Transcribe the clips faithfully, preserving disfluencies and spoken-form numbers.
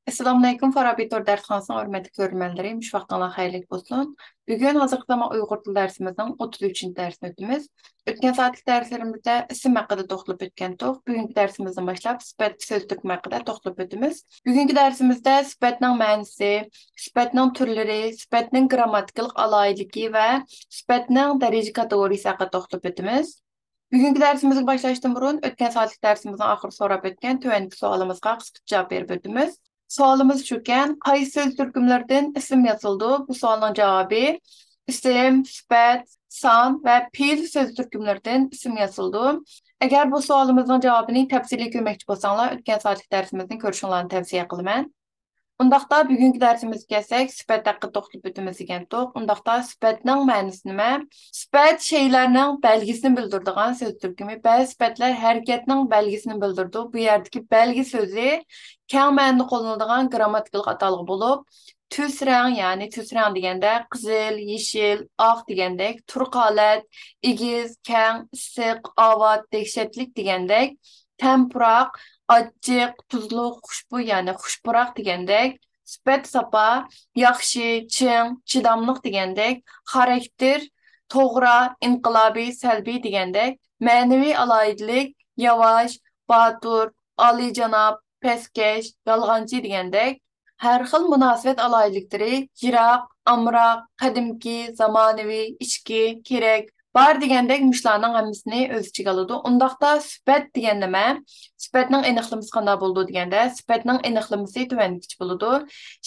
ئەسسالامۇئەلەيكۇم، فارابى تور دەرسخانىسىنىڭ ھۆرمەتلىك كۆرۈرمەنلىرى، مۇشۇ ۋاقتىڭلار خەيرلىك بولسۇن. بۈگۈن ھازىرقى زامان ئۇيغۇر تىل دەرسىمىزنىڭ ئوتتۇز ئۈچىنچى دەرسىنى ئۆتىمىز. ئۆتكەن سائەتلىك دەرسلىرىمىزدە ئىسىم ھەققىدە توختىلىپ ئۆتكەنتۇق. بۈگۈنكى دەرسىمىزدىن باشلاپ سۈپەت سۆز تۈركۈمى ھەققىدە توختىلىپ ئۆتىمىز. بۈگۈنكى دەرسىمىزدە سۈپەتنىڭ مەنىسى، سۈپەتنىڭ تۈرلىرى، سۈپەتنىڭ گىرامماتىكىلىق ئالاھىدىلىكى ۋە سۈپەتنىڭ دەرىجە كاتېگورىيىسى ھەققىدە توختىلىپ ئۆتىمىز. بۈگۈنكى دەرسىمىزگە باشلاشتىن بۇرۇن، ئۆتكەن سائەتلىك دەرسىمىزنىڭ ئاخىرىدا سوراپ ئۆتكەن تۆۋەندىكى سوئالىمىزغا قىسقىچە جاۋاب بېرىپ ئۆتىمىز. سوئالىمىز شۇكەن، قايسى سۆز تۈركۈملىرىدىن ئىسىم ياسىلىدۇ؟ بۇ سوئالنىڭ جاۋابى ئىسىم، سۈپەت، سان ۋە پېئىل سۆز تۈركۈملىرىدىن ئىسىم ياسىلىدۇ. ئەگەر بۇ سوئالىمىزنىڭ جاۋابىنى تەپسىلىي كۆرمەكچى بولساڭلار، ئۆتكەن سائەتلىك دەرسىمىزنى كۆرۈشۈڭلارنى تەۋسىيە قىلىمەن. ئۇنداقتا بۈگۈنكى دەرسىمىزگە كەلسەك، سۈپەت ھەققىدە توختىلىپ ئۆتىمىز دېگەنتۇق. ئۇنداقتا سۈپەتنىڭ مەنىسى نېمە؟ سۈپەت شەيئىلەرنىڭ بەلگىسىنى بىلدۈرىدىغان سۆز تۈركۈمى. بەزى سۈپەتلەر ھەرىكەتنىڭ بەلگىسىنى بىلدۈرىدۇ. بۇ يەردىكى بەلگە سۆزى كەڭ مەنىدە قوللىنىلىدىغان گىرامماتىكىلىق ئاتالغۇ بولۇپ، تۈس رەڭ، يەنى تۈس رەڭ دېگەندە قىزىل، يېشىل، ئاق دېگەندەك، تۇرقى ھالەت، ئېگىز، كەڭ، ئىسسىق، ئاۋات، دەھشەتلىك دېگەندەك، تەم پۇراق، ئاچچىق، تۇزلۇق، خۇشبۇي، يەنى خۇش پۇراق دېگەندەك، سۈپەت ساپا، ياخشى، چىڭ، چىداملىق دېگەندەك، خاراكتېر، توغرا، ئىنقىلابىي، سەلبىي دېگەندەك، مەنىۋى ئالاھىدىلىك، ياۋاش، باتۇر، ئالىيجاناب، پەسكەش، يالغانچى دېگەندەك، ھەر خىل مۇناسىۋەت ئالاھىدىلىكلىرى، يىراق، ئامراق، قەدىمكى، زامانىۋى، ئىچكى، كېرەك، بار دېگەندەك مۇشۇلارنىڭ ھەممىسىنى ئۆز ئىچىگە ئالىدۇ. ئۇنداقتا سۈپەت دېگەن نېمە؟ سۈپەتنىڭ ئېنىقلىمىسى قانداق بولىدۇ دېگەندە، سۈپەتنىڭ ئېنىقلىمىسى تۆۋەندىكىچە بولىدۇ.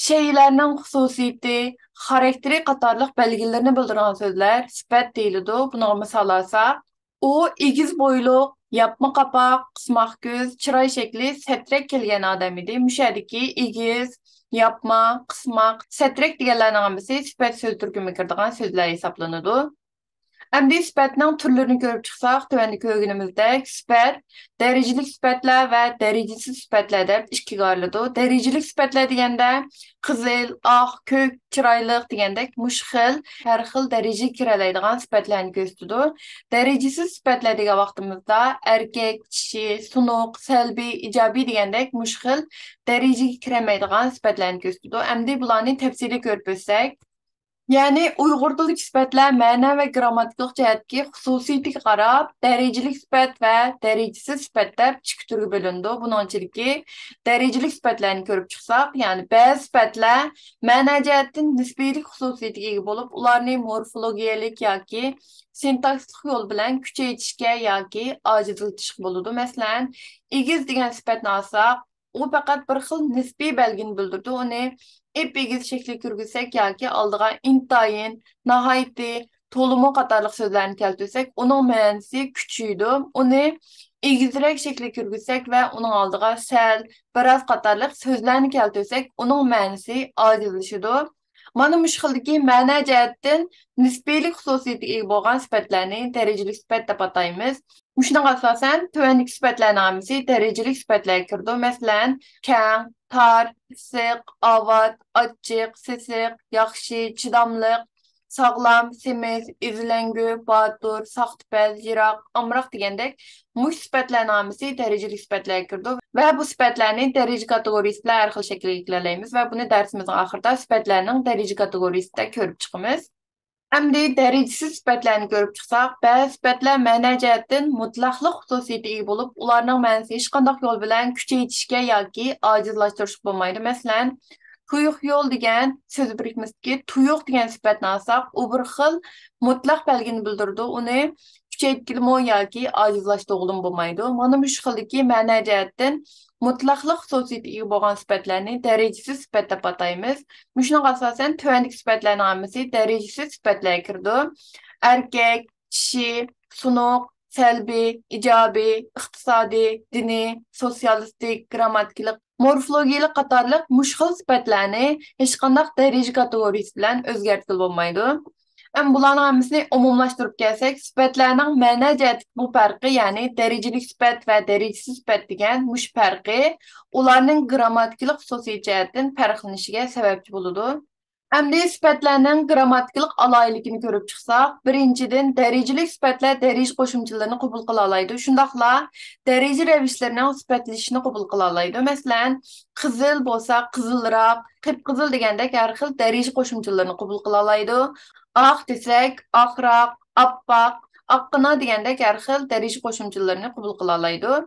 شەيئىلەرنىڭ خۇسۇسىيىتى، خاراكتېرى قاتارلىق بەلگىلىرىنى بىلدۈرىدىغان سۆزلەر سۈپەت دېيىلىدۇ. بۇنىڭغا مىسال ئالساق، ئۇ ئېگىز بويلۇق، ياپما قاپاق، قىسماق كۆز، چىراي شەكلى سەترەك كەلگەن ئادەم ئىدى. مۇشۇ يەردىكى ئېگىز، ياپما، قىسماق، سەترەك دېگەنلەرنىڭ ھەممىسى سۈپەت سۆز تۈركۈمىگە كىرىدىغان سۆزلەر ھېسابلىنىدۇ. ئەمدى سۈپەتنىڭ تۈرلىرىنى كۆرۈپ چىقساق، تۆۋەندە كۆرگىنىمىزدەك، سۈپەت دەرىجىلىك سۈپەتلەر ۋە دەرىجىسىز سۈپەتلەر دەپ ئىككىگە ئايرىلىدۇ. دەرىجىلىك سۈپەتلەر دېگەندە، قىزىل، ئاق، كۆك، چىرايلىق دېگەندەك مۇشۇ خىل، ھەر خىل دەرىجىگە كىرەلەيدىغان سۈپەتلەرنى كۆرسىتىدۇ. دەرىجىسىز سۈپەتلەر دېگەن ۋاقتىمىزدا ئەركەك، چىشى، سۇنۇق، سەلبىي، ئىجابىي دېگەندەك مۇشۇ خىل دەرىجىگە كىرەلمەيدىغان سۈپەتلەرنى كۆرسىتىدۇ. ئەمدى بۇلارنى تەپسىلىي كۆرۈپ ئۆتسەك، يەنى ئۇيغۇر تىلىدىكى سۈپەتلەر مەنە ۋە گىرامماتىكىلىق جەھەتتىكى خۇسۇسىيىتىگە قاراپ، دەرىجىلىك سۈپەت ۋە دەرىجىسىز سۈپەت دەپ ئىككى تۈرگە بۆلۈنىدۇ. بۇنىڭ ئىچىدىكى دەرىجىلىك سۈپەتلەرنى كۆرۈپ چىقساق، يەنى بەزى سۈپەتلەر مەنە جەھەتتىن نىسپىيلىك خۇسۇسىيىتىگە ئىگە بولۇپ، ئۇلارنى مورفولوگىيەلىك ياكى سىنتاكسىسلىق يول بىلەن كۈچەيتىشكە ياكى ئاجىزلىتىشقا بولىدۇ. مەسىلەن، ئېگىز دېگەن سۈپەتنى ئالساق، ئۇ پەقەت بىر خىل نىسپىي بەلگىنى بىلدۈرىدۇ. ئۇنى ئېپ-ئېگىز شەكلىگە كىرگۈزسەك ياكى ئالدىغا ئىنتايىن، ناھايىتى، تولىمۇ قاتارلىق سۆزلەرنى كەلتۈرسەك، ئۇنىڭ مەنىسى كۈچىيىدۇ. ئۇنى ئېگىزرەك شەكلىگە كىرگۈزسەك ۋە ئۇنىڭ ئالدىغا سەل، بىراز قاتارلىق سۆزلەرنى كەلتۈرسەك، ئۇنىڭ مەنىسى ئاجىزلىشىدۇ. مانا مۇشۇ خىلدىكى مەنە جەھەتتىن نىسپىيلىك خۇسۇسىيىتىگە ئىگە بولغان سۈپەتلەرنى دەرىجىلىك سۈپەت دەپ ئاتايمىز. مۇشۇنىڭغا ئاساسەن، تۆۋەندىكى سۈپەتلەرنىڭ ھەممىسى دەرىجىلىك سۈپەتلەرگە كىرىدۇ. مەسىلەن، كەڭ، تار، ئىسسىق، ئاۋات، ئاچچىق، سېسىق، ياخشى، چىداملىق، ساغلام، سېمىز، ئىزلەڭگۈ، باتۇر، ساختىپەز، يىراق، ئامراق دېگەندەك مۇشۇ سۈپەتلەرنىڭ ھەممىسى دەرىجىلىك سۈپەتلەرگە كىرىدۇ ۋە بۇ سۈپەتلەرنى دەرىجە كاتېگورىيىسى بىلەن ھەر خىل شەكىلگە ئىگىلەيمىز ۋە بۇنى دەرسىمىزنىڭ ئاخىرىدا سۈپەتلەرنىڭ دەرىجە كاتېگورىيىسىدە كۆرۈپ چىقىمىز. ئەمدى دەرىجىسىز سۈپەتلەرنى كۆرۈپ چىقساق، بەزى سۈپەتلەر مەنە جەھەتتىن مۇتلەقلىق خۇسۇسىيىتىگە ئىگە بولۇپ، ئۇلارنىڭ مەنىسى ھېچقانداق يول بىلەن كۈچەيتىشكە ياكى ئاجىزلاشتۇرۇشقا بولمايدۇ. مەسىلەن، تۇيۇق يول دېگەن سۆز بىرىكمىسىدىكى تۇيۇق دېگەن سۈپەتنى ئالساق، ئۇ بىر خىل مۇتلەق بەلگىنى بىلدۈرىدۇ. ئۇنى كۈچەيتكىلىمۇ ياكى ئاجىزلاشتۇرغىلىمۇ بولمايدۇ. مانا مۇشۇ خىلدىكى مەنە جەھەتتىن مۇتلەقلىق خۇسۇسىيىتىگە ئىگە بولغان سۈپەتلەرنى دەرىجىسىز سۈپەت دەپ ئاتايمىز. مۇشۇنىڭغا ئاساسەن، تۆۋەندىكى سۈپەتلەرنىڭ ھەممىسى دەرىجىسىز سۈپەتلەرگە كىرىدۇ. ئەركەك، چىشى، سۇنۇق، سەلبىي، ئىجابىي، ئىقتىسادىي، دىنىي، سوتسىيالىستىك، گىرامماتىكىلىق، مورفولوگىيىلىق قاتارلىق مۇشۇ خىل سۈپەتلەرنى ھېچقانداق دەرىجە كاتېگورىيىسى بىلەن ئۆزگەرتكىلى بولمايدۇ. ئەمما بۇلارنىڭ ھەممىسىنى ئومۇملاشتۇرۇپ كەلسەك، سۈپەتلەرنىڭ مەنە جەھەتتىكى بۇ پەرقى، يەنى دەرىجىلىك سۈپەت ۋە دەرىجىسىز سۈپەت دېگەن مۇشۇ پەرقى، ئۇلارنىڭ گىرامماتىكىلىق خۇسۇسىيىتى جەھەتتىن پەرقلىنىشىگە سەۋەبچى بولىدۇ. ئەمدى سۈپەتلەرنىڭ گىرامماتىكىلىق ئالاھىدىلىكىنى كۆرۈپ چىقساق، بىرىنچىدىن، دەرىجىلىك سۈپەتلەر دەرىجە قوشۇمچىلىرىنى قوبۇل قىلالايدۇ، شۇنداقلا دەرىجە رەۋىشلىرىنىڭ سۈپەتلىشىشىنى قوبۇل قىلالايدۇ. مەسىلەن، قىزىل بولسا قىزىلراق، قىپقىزىل دېگەندەك ھەر خىل دەرىجە قوشۇمچىلىرىنى قوبۇل قىلالايدۇ. ئاق دېسەك، ئاقراق، ئاپئاق، ئاققىنا دېگەندەك ھەر خىل دەرىجە قوشۇمچىلىرىنى قوبۇل قىلالايدۇ.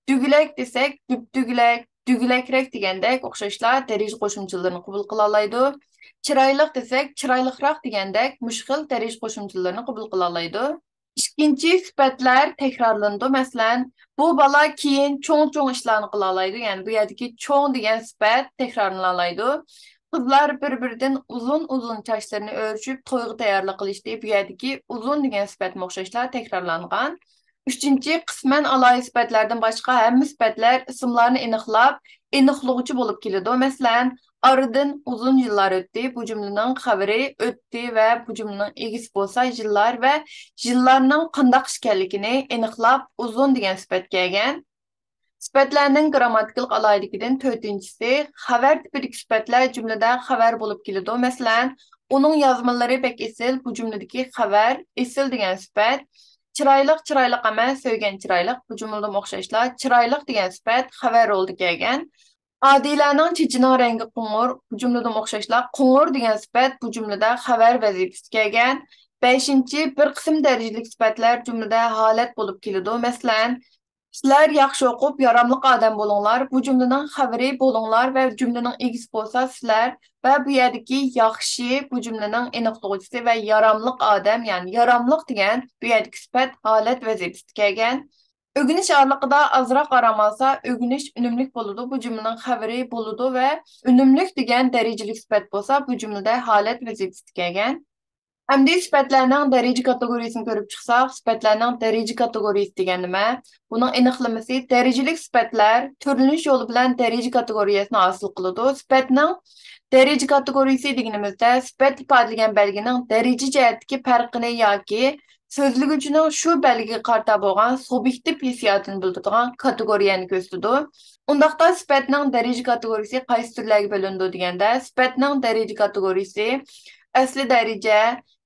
دۈگىلەك دېسەك، دۈبدۈگىلەك، دۈگىلەكرەك دېگەندەك ئوخشاشلا دەرىجە قوشۇمچىلىرىنى قوبۇل قىلالايدۇ. چىرايلىق دېسەك، چىرايلىقراق دېگەندەك مۇشۇ خىل دەرىجە قوشۇمچىلىرىنى قوبۇل قىلالايدۇ. ئىككىنچى سۈپەتلەر تەكرارلىنىدۇ. مەسىلەن، بۇ بالا كېيىن چوڭ-چوڭ ئىشلارنى قىلالايدۇ. يەنى بۇ يەردىكى چوڭ دېگەن سۈپەت تەكرارلىنالايدۇ. قىزلار بىر-بىرىدىن ئۇزۇن-ئۇزۇن چاچلىرىنى ئۆرۈشۈپ، تويغا تەييارلىق قىلىشتى. بۇ يەردىكى ئۇزۇن دېگەن سۈپەتمۇ ئوخشاشلا تەكرارلانغان. ئۈچىنچى، قىسمەن ئالاھىدە سۈپەتلەردىن باشقا ھەممە سۈپەتلەر ئىسىملارنى ئېنىقلاپ، ئېنىقلىغۇچى بولۇپ كېلىدۇ. مەسىلەن، ئارىدىن ئۇزۇن يىللار ئۆتتى. بۇ جۈملىنىڭ خەۋىرى ئۆتتى ۋە بۇ جۈملىنىڭ ئىگىسى بولسا يىللار ۋە يىللارنىڭ قانداق ئىكەنلىكىنى ئېنىقلاپ، ئۇزۇن دېگەن سۈپەت كەلگەن. سۈپەتلەرنىڭ گىرامماتىكىلىق ئالاھىدىلىكىدىن تۆتىنچىسى، خەۋەر تىپىدىكى سۈپەتلەر جۈملىدە خەۋەر بولۇپ كېلىدۇ. مەسىلەن، ئۇنىڭ يازمىلىرى بەك ئېسىل، بۇ جۈملىدىكى خەۋەر، ئېسىل دېگەن سۈپەت. چىرايلىق، چىرايلىق ئەمەس، سۆيگەن چىرايلىق، بۇ جۈملىدىمۇ ئوخشاشلا، چىرايلىق دېگەن سۈپەت خەۋەر رولىدا كەلگەن. ئادىلەنىڭ چېچىنىڭ رەڭگى قوڭۇر، بۇ جۈملىدىمۇ ئوخشاشلا، قوڭۇر دېگەن سۈپەت بۇ جۈملىدە خەۋەر ۋەزىپىسىدە كەلگەن. بەشىنچى، بىر قىسىم دەرىجىلىك سۈپەتلەر جۈملىدە ھالەت بولۇپ كېلىدۇ. مەسىلەن، سىلەر ياخشى ئوقۇپ، ياراملىق ئادەم بولۇڭلار. بۇ جۈملىنىڭ خەۋىرى بولۇڭلار ۋە جۈملىنىڭ ئىگىسى بولسا سىلەر ۋە بۇ يەردىكى ياخشى بۇ جۈملىنىڭ ئېنىقلىغۇچىسى ۋە ياراملىق ئادەم، يەنى ياراملىق دېگەن بۇ يەردىكى سۈپەت ھالەت ۋەزىپىسىدە كەلگەن. ئۆگىنىش ئارىلىقىدا ئازراق ئارام ئالسا، ئۆگىنىش ئۈنۈملۈك بولىدۇ. بۇ جۈملىنىڭ خەۋىرى بولىدۇ ۋە ئۈنۈملۈك دېگەن دەرىجىلىك سۈپەت بولسا، بۇ جۈملىدە ھالەت ۋەزىپىسىدە كەلگەن. ئەمدى سۈپەتلەرنىڭ دەرىجە كاتېگورىيىسىنى كۆرۈپ چىقساق، سۈپەتلەرنىڭ دەرىجە كاتېگورىيىسى دېگەن نېمە؟ بۇنىڭ ئېنىقلىمىسى، دەرىجىلىك سۈپەتلەر تۈرلىنىش يولى بىلەن دەرىجە كاتېگورىيەسىنى ھاسىل قىلىدۇ. سۈپەتنىڭ دەرىجە كاتېگورىيىسى دېگىنىمىزدە، سۈپەت ئىپادىلىگەن بەلگىنىڭ دەرىجە جەھەتتىكى پەرقىنى ياكى سۆزلىگۈچىنىڭ شۇ بەلگىگە قارىتا بولغان سۇبيېكتىپ ھېسسىياتىنى بىلدۈرىدىغان كاتېگورىيەنى كۆرسىتىدۇ. ئۇنداقتا سۈپەتنىڭ دەرىجە كاتېگورىيىسى قايسى تۈرلەرگە بۆلۈنىدۇ دېگەندە، سۈپەتنىڭ دەرىجە كاتېگورىيىسى ئەسلى دەرىجە،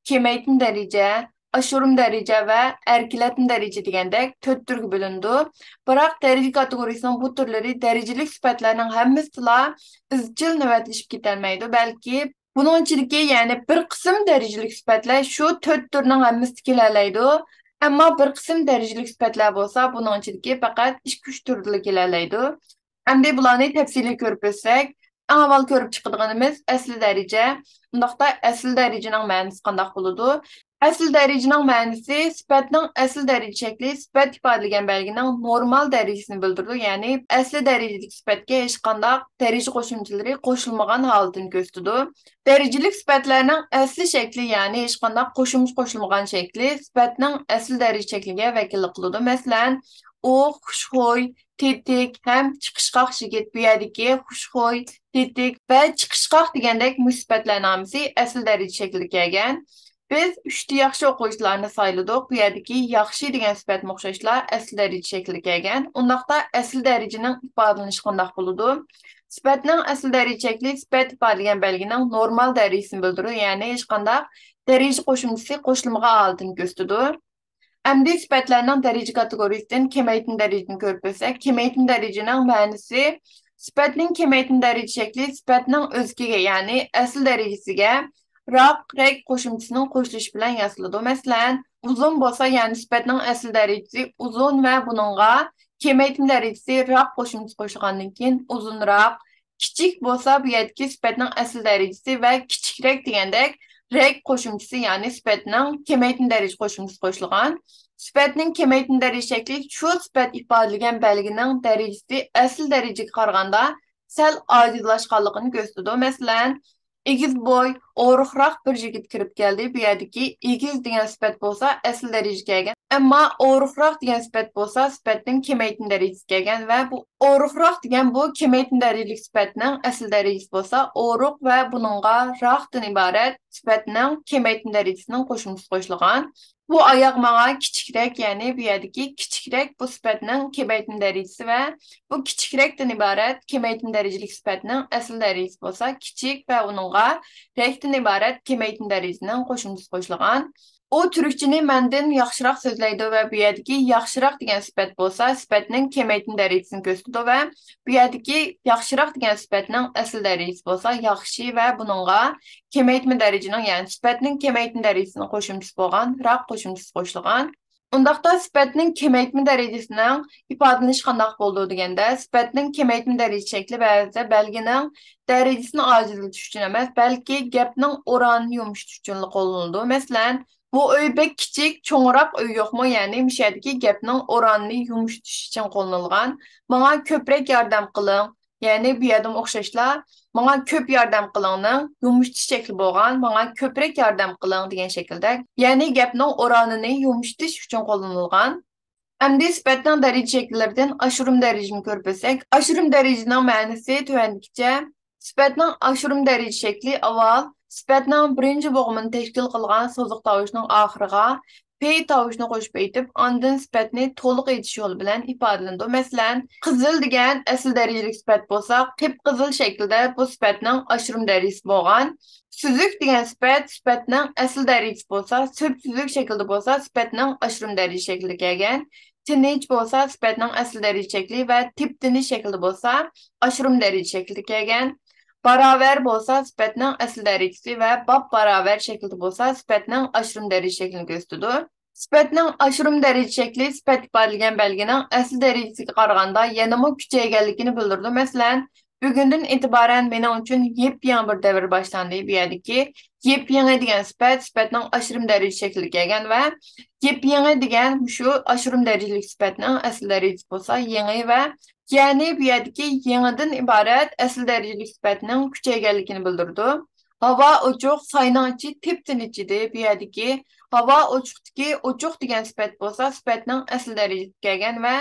كېمەيتمە دەرىجە، ئاشۇرما دەرىجە ۋە ئەركىلەتمە دەرىجە دېگەندەك تۆت تۈرگە بۆلۈنىدۇ. بىراق دەرىجە كاتېگورىيىسىنىڭ بۇ تۈرلىرى دەرىجىلىك سۈپەتلەرنىڭ ھەممىسىدىلا ئىزچىل نۆۋەتلىشىپ كېتەلمەيدۇ، بەلكى بۇنىڭ ئىچىدىكى، يەنى بىر قىسىم دەرىجىلىك سۈپەتلەر شۇ تۆت تۈرنىڭ ھەممىسىدە كېلەلەيدۇ. ئەمما بىر قىسىم دەرىجىلىك سۈپەتلەر بولسا بۇنىڭ ئىچىدىكى پەقەت ئىككى-ئۈچ تۈردىلا كېلەلەيدۇ. ئەمدى بۇلارنى تەپسىلىي كۆرۈپ ئۆتسەك، ئەڭ ئاۋۋال كۆرۈپ چىقىدىغىنىمىز ئەسلى دەرىجە. ئۇنداقتا ئەسلى دەرىجىنىڭ مەنىسى قانداق بولىدۇ؟ ئەسلى دەرىجىنىڭ مەنىسى سۈپەتنىڭ ئەسلى دەرىجە شەكلى سۈپەت ئىپادىلىگەن بەلگىنىڭ نورمال دەرىجىسىنى بىلدۈرىدۇ، يەنى ئەسلى دەرىجىدىكى سۈپەتكە ھېچقانداق دەرىجە قوشۇمچىلىرى قوشۇلمىغان ھالىتىنى كۆرسىتىدۇ. دەرىجىلىك سۈپەتلەرنىڭ ئەسلى شەكلى، يەنى ھېچقانداق قوشۇمچە قوشۇلمىغان شەكلى سۈپەتنىڭ ئەسلى دەرىجە شەكلىگە ۋەكىللىك قىلىدۇ. مەسىلەن، ئۇ خۇشخۇي، تېتىك ھەم چىقىشقاق يىگىت. بۇ يەردىكى خۇشخۇي، تېتىك ۋە چىقىشقاق دېگەندەك مۇشۇ سۈپەتلەرنىڭ ھەممىسى ئەسلى دەرىجە شەكلىدە كەلگەن. بىز ئۈچتە ياخشى ئوقۇغۇچىلارنى سايلىدۇق. بۇ يەردىكى ياخشى دېگەن سۈپەتمۇ ئوخشاشلا ئەسلى دەرىجە شەكلىدە كەلگەن. ئۇنداقتا ئەسلى دەرىجىنىڭ ئىپادىلىنىشى قانداق بولىدۇ؟ سۈپەتنىڭ ئەسلى دەرىجە شەكلى سۈپەت ئىپادىلىگەن بەلگىنىڭ نورمال دەرىجىسىنى بىلدۈرىدۇ، يەنى ھېچقانداق دەرىجە قوشۇمچىسى قوشۇلمىغان ھالىتىنى كۆرسىتىدۇ. ئەمدى سۈپەتلەرنىڭ دەرىجە كاتېگورىيىسىدىن كېمەيتمە دەرىجىنى كۆرۈپ ئۆتسەك، كېمەيتمە دەرىجىنىڭ مەنىسى، سۈپەتنىڭ كېمەيتمە دەرىجە شەكلى سۈپەتنىڭ ئۆزىكىگە، يەنى ئەسلى دەرىجىسىگە راق، رەك قوشۇمچىسىنىڭ قوشۇلۇشى بىلەن ياسىلىدۇ. مەسىلەن، ئۇزۇن بولسا، يەنى سۈپەتنىڭ ئەسلى دەرىجىسى ئۇزۇن ۋە بۇنىڭغا كېمەيتمە دەرىجىسى راق قوشۇمچىسى قوشۇلغاندىن كېيىن ئۇزۇنراق، كىچىك بولسا، بۇ يەردىكى سۈپەتنىڭ ئەسلى دەرىجىسى ۋە كىچىكرەك دېگەندەك رەك قوشۇمچىسى، يەنى سۈپەتنىڭ كېمەيتمە دەرىجە قوشۇمچىسى قوشۇلغان. سۈپەتنىڭ كېمەيتمە دەرىجە شەكلى شۇ سۈپەت ئىپادىلىگەن بەلگىنىڭ دەرىجىسى ئەسلى دەرىجىگە قارىغاندا سەل ئاجىزلاشقانلىقىنى كۆرسىتىدۇ. مەسىلەن، ئېگىز بوي، ئورۇقراق بىر يىگىت كىرىپ كەلدى. بۇ يەردىكى ئېگىز دېگەن سۈپەت بولسا ئەسلى دەرىجىگە كەلگەن. ئەمما ئورۇقراق دېگەن سۈپەت بولسا سۈپەتنىڭ كېمەيتمە دەرىجىسىگە كەلگەن ۋە بۇ ئورۇقراق دېگەن بۇ كېمەيتمە دەرىجىلىك سۈپەتنىڭ ئەسلى دەرىجىسى بولسا ئورۇق ۋە بۇنىڭغا راقتىن ئىبارەت سۈپەتنىڭ كېمەيتمە دەرىجىسىنىڭ قوشۇمچىسى قوشۇلغان. بۇ ئاياغ ماڭا كىچىكرەك، يەنى بۇ يەردىكى كىچىك كىچىكرەك بۇ سۈپەتنىڭ كېمەيتمە دەرىجىسى ۋە بۇ كىچىكرەكتىن ئىبارەت كېمەيتمە دەرىجىلىك سۈپەتنىڭ ئەسلى دەرىجىسى بولسا كىچىك ۋە ئۇنىڭغا رەكتىن ئىبارەت كېمەيتمە دەرىجىسىنىڭ قوشۇمچىسى قوشۇلغان. ئۇ تۈركچىنى مەندىن ياخشىراق سۆزلەيدۇ ۋە بۇ يەردىكى ياخشىراق دېگەن سۈپەت بولسا سۈپەتنىڭ كېمەيتمە دەرىجىسىنى كۆرسىتىدۇ ۋە بۇ يەردىكى ياخشىراق دېگەن سۈپەتنىڭ ئەسلى دەرىجىسى بولسا ياخشى ۋە بۇنىڭغا كېمەيتمە دەرىجىنىڭ، يەنى سۈپەتنىڭ كېمەيتمە دەرىجىسىنىڭ قوشۇمچىسى بولغان راق قوشۇمچىسى قوشۇلغان. ئۇنداقتا سۈپەتنىڭ كېمەيتمە دەرىجىسىنىڭ ئىپادىلىنىشى قانداق بولىدۇ دېگەندە، سۈپەتنىڭ كېمەيتمە دەرىجە شەكلى بەزىدە بەلگىنىڭ دەرىجىسىنى ئاجىزلىتىش ئۈچۈن ئەمەس، بەلكى گەپنىڭ ئورانىنى يۇمشىتىش ئۈچۈنلا قوللىنىلىدۇ. مەسىلەن، بۇ ئۆي بەك كىچىك، چوڭراق ئۆي يوقمۇ؟ يەنى مۇشۇ يەردىكى گەپنىڭ ئورانىنى يۇمشىتىش ئۈچۈن قوللىنىلغان. ماڭا كۆپرەك ياردەم قىلىڭ. يەنى بۇ يەردىمۇ ئوخشاشلا، ماڭا كۆپ ياردەم قىلىڭنىڭ يۇمشىتىش شەكلى بولغان، ماڭا كۆپرەك ياردەم قىلىڭ دېگەن شەكىلدە، يەنى گەپنىڭ ئورانىنى يۇمشىتىش ئۈچۈن قوللىنىلغان. ئەمدى سۈپەتنىڭ دەرىجە شەكىللىرىدىن ئاشۇرۇم دەرىجىنى كۆرۈپ ئۆتسەك، ئاشۇرۇم دەرىجىنىڭ مەنىسى تۆۋەندىكىچە. سۈپەتنىڭ ئاشۇرۇم دەرىجە شەكلى ئاۋۋال سۈپەتنىڭ بىرىنچى بوغۇمىنى تەشكىل قىلغان سوزۇق تاۋۇشنىڭ ئاخىرىغا پې تاۋۇشنى قوشۇپ ئېيتىپ، ئاندىن سۈپەتنى تولۇق ئېيتىش يولى بىلەن ئىپادىلىنىدۇ. مەسىلەن، قىزىل دېگەن ئەسلى دەرىجىلىك سۈپەت بولسا، قىپقىزىل شەكىلدە بۇ سۈپەتنىڭ ئاشۇرۇم دەرىجىسى بولغان. سۈزۈك دېگەن سۈپەت، سۈپەتنىڭ ئەسلى دەرىجىسى بولسا، سۈپسۈزۈك شەكلىدە بولسا، سۈپەتنىڭ ئاشۇرۇم دەرىجە شەكلىدە كەلگەن. تىنچ بولسا، سۈپەتنىڭ ئەسلى دەرىجە شەكلى ۋە تىپتىنچ شەكلىدە بولسا، ئاشۇرۇم دەرىجە شەكلىدە كەلگەن. باراۋەر بولسا، سۈپەتنىڭ ئەسلى دەرىجىسى ۋە باپباراۋەر شەكلىدە بولسا، سۈپەتنىڭ ئاشۇرۇم دەرىجە شەكلىنى كۆرسىتىدۇ. سۈپەتنىڭ ئاشۇرۇم دەرىجە شەكلى سۈپەت ئىپادىلىگەن بەلگىنىڭ ئەسلى دەرىجىسىگە قارىغاندا يەنىمۇ كۈچەيگەنلىكىنى بىلدۈرىدۇ. مەسىلەن، بۈگۈندىن ئېتىبارەن مېنىڭ ئۈچۈن يېپيېڭى بىر دەۋر باشلاندى. بۇ يەردىكى يېپيېڭى دېگەن سۈپەت سۈپەتنىڭ ئاشۇرۇم دەرىجە شەكلىگە كەلگەن ۋە يېپيېڭى دېگەن مۇشۇ ئاشۇرۇم دەرىجىلىك سۈپەتنىڭ ئەسلى دەرىجىسى بولسا يېڭى ۋە، يەنى بۇ يەردىكى يېڭىدىن ئىبارەت ئەسلى دەرىجىلىك سۈپەتنىڭ كۈچەيگەنلىكىنى بىلدۈرىدۇ. ھاۋا ئوچۇق، ساينىڭ ئىچى تىپتىنچ ئىدى. بۇ يەردىكى ھاۋا ئوچۇقتىكى ئوچۇق دېگەن سۈپەت بولسا سۈپەتنىڭ ئەسلى دەرىجىسىگە كەلگەن ۋە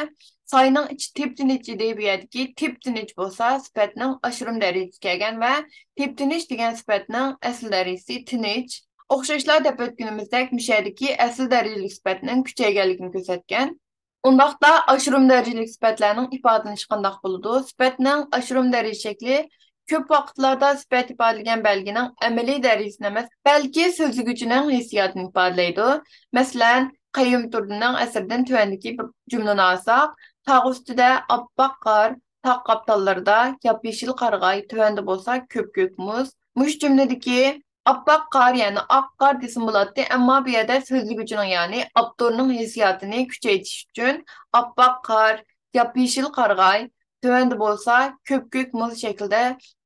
ساينىڭ ئىچى تىپتىنچ ئىدى. بۇ يەردىكى تىپتىنچ بولسا سۈپەتنىڭ ئاشۇرۇم دەرىجىسىگە كەلگەن ۋە تىپتىنچ دېگەن سۈپەتنىڭ ئەسلى دەرىجىسى تىنچ. ئوخشاشلا دەپ ئۆتكىنىمىزدەك مۇشۇ يەردىكى ئەسلى دەرىجىلىك سۈپەتنىڭ كۈچەيگەنلىكىنى كۆرسەتكەن. ئۇنداقتا ئاشۇرۇم دەرىجىلىك سۈپەتلەرنىڭ ئىپادىلىنىشى قانداق بولىدۇ؟ سۈپەتنىڭ ئاشۇرۇم دەرىجە شەكلى كۆپ ۋاقىتلاردا سۈپەت ئىپادىلىگەن بەلگىنىڭ ئەمەلىي دەرىجىسىنى ئەمەس، بەلكى سۆزلىگۈچىنىڭ ھېسسىياتىنى ئىپادىلەيدۇ. مەسىلەن، قەييۇم تۇردىنىڭ ئەسىرىدىن تۆۋەندىكى بىر جۈملىنى ئالساق، تاغ ئۈستىدە ئاپئاق قار، تاغ قاپتاللىرىدا ياپيېشىل قارىغاي، تۆۋەندە بولسا كۆپكۆك مۇز. مۇشۇ جۈملىدىكى ئاپئاق قار، يەنى ئاق قار دېسىمۇ بولاتتى، ئەمما بۇ يەردە سۆزلىگۈچىنىڭ، يەنى ئاپتورنىڭ ھېسسىياتىنى كۈچەيتىش ئۈچۈن ئاپئاق قار، ياپيېشىل قارىغاي، تۆۋەندە بولسا كۆپكۆك مۇز شەكلىدە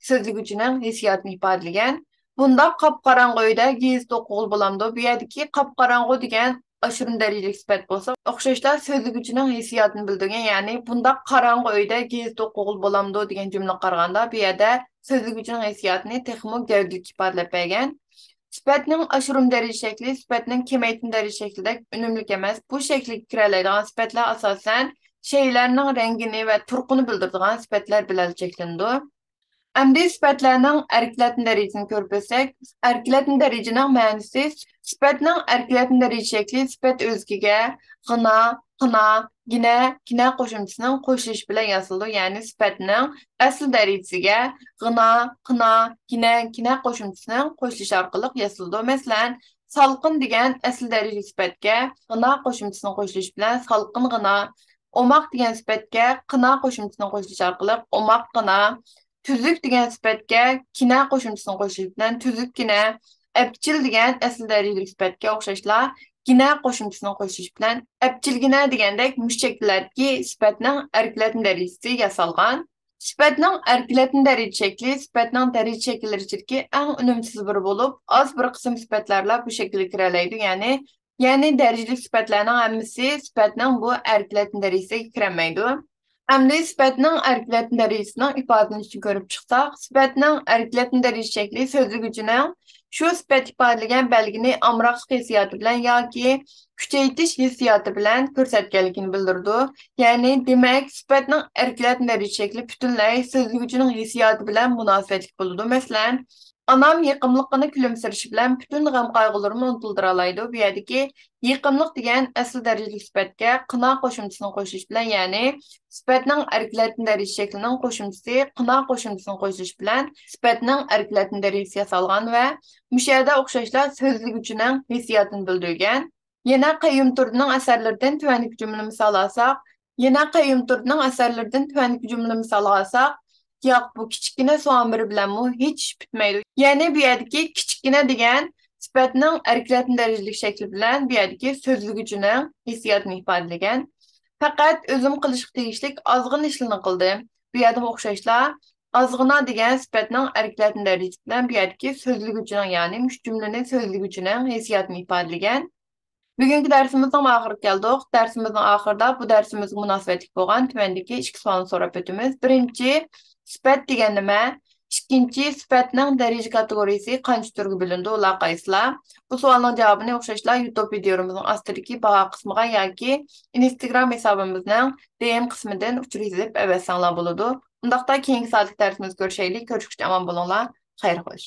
سۆزلىگۈچىنىڭ ھېسسىياتىنى ئىپادىلىگەن. بۇنداق قاپقاراڭغۇ ئۆيدە گېزىت ئوقۇغىلى بولامدۇ؟ بۇ يەردىكى قاپقاراڭغۇ دېگەن ئاشۇرۇم دەرىجىلىك سۈپەت بولسا، ئوخشاشلا سۆزلىگۈچىنىڭ ھېسسىياتىنى بىلدۈرگەن، يەنى بۇنداق قاراڭغۇ ئۆيدە گېزىت ئوقۇغىلى بولامدۇ دېگەن جۈملىگە قارىغاندا، بۇ يەردە سۆزلىگۈچىنىڭ ھېسسىياتىنى تېخىمۇ گەۋدىلىك ئىپادىلەپ بەرگەن. سۈپەتنىڭ ئاشۇرۇم دەرىجە شەكلى سۈپەتنىڭ كېمەيتمە دەرىجە شەكلىدەك ئۈنۈملۈك ئەمەس. بۇ شەكىلگە كىرەلەيدىغان سۈپەتلەر ئاساسەن شەيئىلەرنىڭ رەڭگىنى ۋە تۇرقىنى بىلدۈرىدىغان سۈپەتلەر بىلەن چەكلىنىدۇ. ئەمدى سۈپەتلەرنىڭ ئەركىلەتمە دەرىجىسىنى كۆرۈپ ئۆتسەك، ئەركىلەتمە دەرىجىنىڭ مەنىسى، سۈپەتنىڭ ئەركىلەتمە دەرىجە شەكلى سۈپەت ئۆزىكىگە غىنا، قىنا، گىنە، كىنە قوشۇمچىسىنىڭ قوشۇلۇشى بىلەن ياسىلىدۇ. يەنى سۈپەتنىڭ ئەسلى دەرىجىسىگە غىنا، قىنا، گىنە، كىنە قوشۇمچىسىنىڭ قوشۇلۇشى ئارقىلىق ياسىلىدۇ. مەسىلەن، سالقىن دېگەن ئەسلى دەرىجىلىك سۈپەتكە غىنا قوشۇمچىسىنىڭ قوشۇلۇشى بىلەن سالقىنغىنا، ئوماق دېگەن سۈپەتكە قىنا قوشۇمچىسىنىڭ قوشۇلۇشى ئارقىلىق ئوماققىنا، تۈزۈك دېگەن سۈپەتكە كىنە قوشۇمچىسىنىڭ قوشۇلۇشى بىلەن تۈزۈككىنە، ئەپچىل دېگەن ئەسلى دەرىجىلىك سۈپەتكە ئوخشاشلا گىنە قوشۇمچىسىنىڭ قوشۇلۇشى بىلەن ئەپچىلگىنە دېگەندەك مۇشۇ شەكىللەردىكى سۈپەتنىڭ ئەركىلەتمە دەرىجىسى ياسالغان. سۈپەتنىڭ ئەركىلەتمە دەرىجە شەكلى سۈپەتنىڭ دەرىجە شەكىللىرى ئىچىدىكى ئەڭ ئۈنۈمسىز بىرى بولۇپ، ئاز بىر قىسىم سۈپەتلەرلا بۇ شەكىلگە كىرەلەيدۇ، يەنى، يەنى دەرىجىلىك سۈپەتلەرنىڭ ھەممىسى سۈپەتنىڭ بۇ ئەركىلەتمە دەرىجىسىگە كىرەلمەيدۇ. ئەمدى سۈپەتنىڭ ئەركىلەتمە دەرىجىسىنىڭ ئىپادىلىنىشىنى كۆرۈپ چىقساق، سۈپەتنىڭ ئەركىلەتمە دەرىجە شەكلى سۆزلىگۈچىنىڭ شۇ سۈپەت ئىپادىلىگەن بەلگىنى ئامراقلىق ھېسسىياتى بىلەن ياكى كۈچەيتىش ھېسسىياتى بىلەن كۆرسەتكەنلىكىنى بىلدۈرىدۇ. يەنى، دېمەك، سۈپەتنىڭ ئەركىلەتمە دەرىجە شەكلى پۈتۈنلەي سۆزلىگۈچىنىڭ ھېسسىياتى بىلەن مۇناسىۋەتلىك بولىدۇ. مەسىلەن، ئانام يېقىملىققىنا كۈلۈمسىرىشى بىلەن پۈتۈن غەم-قايغۇلىرىمنى ئۇنتۇلدۇرالايدۇ. بۇ يەردىكى يېقىملىق دېگەن ئەسلى دەرىجىلىك سۈپەتكە قىنا قوشۇمچىسىنى قوشۇش بىلەن، يەنى سۈپەتنىڭ ئەركىلەتمە دەرىجە شەكلىنىڭ قوشۇمچىسى قىنا قوشۇمچىسىنى قوشۇش بىلەن سۈپەتنىڭ ئەركىلەتمە دەرىجىسى ياسالغان ۋە مۇشۇ يەردە ئوخشاشلا سۆزلىگۈچىنىڭ ھېسسىياتىنى بىلدۈرگەن. يەنە قەييۇم تۇردىنىڭ ئەسەرلىرىدىن تۆۋەندىكى جۈملە مىسال ئالساق، يەنە قەييۇم تۇردىنىڭ ئەسەرلىرىدىن تۆۋەندىكى جۈملە مىسال ئالساق، ياق، بۇ كىچىككىنە سۇ ئامبىرى بىلەنمۇ ھېچ ئىش پۈتمەيدۇ. يەنى بۇ يەردىكى كىچىككىنە دېگەن سۈپەتنىڭ ئەركىلەتمە دەرىجىلىك شەكلى بىلەن بۇ يەردىكى سۆزلىگۈچىنىڭ ھېسسىياتىنى ئىپادىلىگەن. پەقەت ئۆزۈم قىلىشقا تېگىشلىك ئازغىنە ئىشلارنى قىلدىم. بۇ يەردىمۇ ئوخشاشلا ئازغىنا دېگەن سۈپەتنىڭ ئەركىلەتمە دەرىجىسى بىلەن بۇ يەردىكى سۆزلىگۈچىنىڭ، يەنى مۇشۇ جۈملىنى سۆزلىگۈچىنىڭ ھېسسىياتىنى ئىپادىلىگەن. بۈگۈنكى دەرسىمىزنىڭ ئاخىرىغا كەلدۇق. دەرسىمىزنىڭ ئاخىرىدا بۇ دەرسىمىزگە مۇناسىۋەتلىك بولغان تۆۋەندىكى ئىككى سوئالنى سوراپ ئۆتىمىز. بىرىنچى، سۈپەت دېگەن نېمە؟ ئىككىنچى، سۈپەتنىڭ دەرىجە كاتېگورىيىسى قانچە تۈرگە بۆلۈنىدۇ؟ ئۇلار قايسىلار؟ بۇ سوئالنىڭ جاۋابىنى ئوخشاشلا يۇتۇب ۋىدىيولىرىمىزنىڭ ئاستىدىكى باھا قىسمىغا ياكى ئىنستگرام ھېسابىمىزنىڭ دى ئېم قىسمىدىن ئۇچۇر يېزىپ ئەۋەتسەڭلار بولىدۇ. ئۇنداقتا كېيىنكى سائەتلىك دەرسىمىزدە كۆرۈشەيلى. كۆرۈشكۈچە ئامان بولۇڭلار. خەير خوش.